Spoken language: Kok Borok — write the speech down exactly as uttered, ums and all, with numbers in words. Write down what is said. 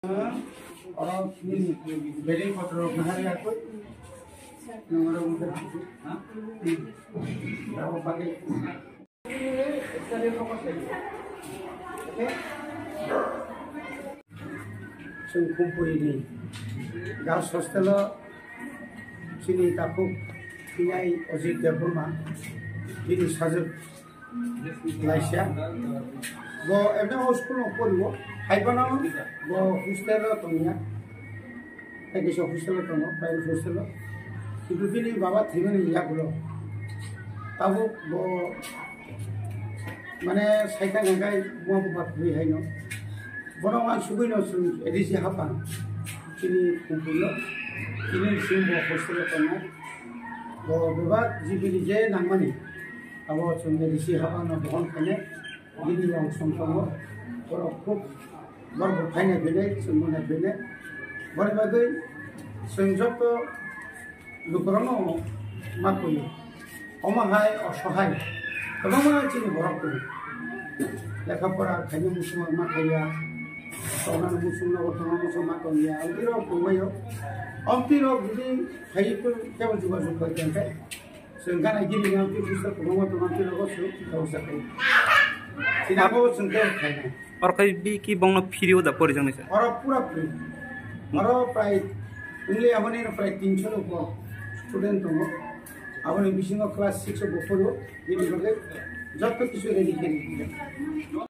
Oro nini bedding potro bahari akoi. Nang oro mungkin ha? Oro pakai. Chwng Khumpui ni girls hostel o chini takhuk thinai Ajit Debbarma bini sajwk laisa. Bo ebne o school o poriwo, hai phano bo hostel o tongya. Tei kisa hostel o tongo, private hostel o. Kintu bini baba thwimani yagulo tabuk bo mane saitang hingkai buma buphang kwrwi haino. Bono wansugwino chwng A D C haphang chini Khumpui o, chini bising bo hostel o tongo. Bo bebak jibini je nangmani abo chwng A D C haphangno dohon khainai. Bini yang song tongo, borok khub borok bo phainai phinai, chwng bo nai phinai. Boni bagwi chwng joto lukurokno ma koi. Omo hai osohai kwbangma chini borok tongo. Lekha pora khaina muchungma ma khaiya, tongnani muchung nogo tongna muchung ma tongya. Amtwi rok tongbaio. Amtwi rok jodi phaiwi tebo jogajog khaikha khe, chwng gana gini yang twi bwsa kwbangma tongma twi rogo chwng tabo sakai. Chini abo chwng tei khaina. Oro khai bi ki bongno phiri o da pori jang nisa? Oro pura free. Oro prai only aboni prai tinso rok student tongo. Aboni bisingo class six o bo poro. Bini bagwi joto kisu ready khe.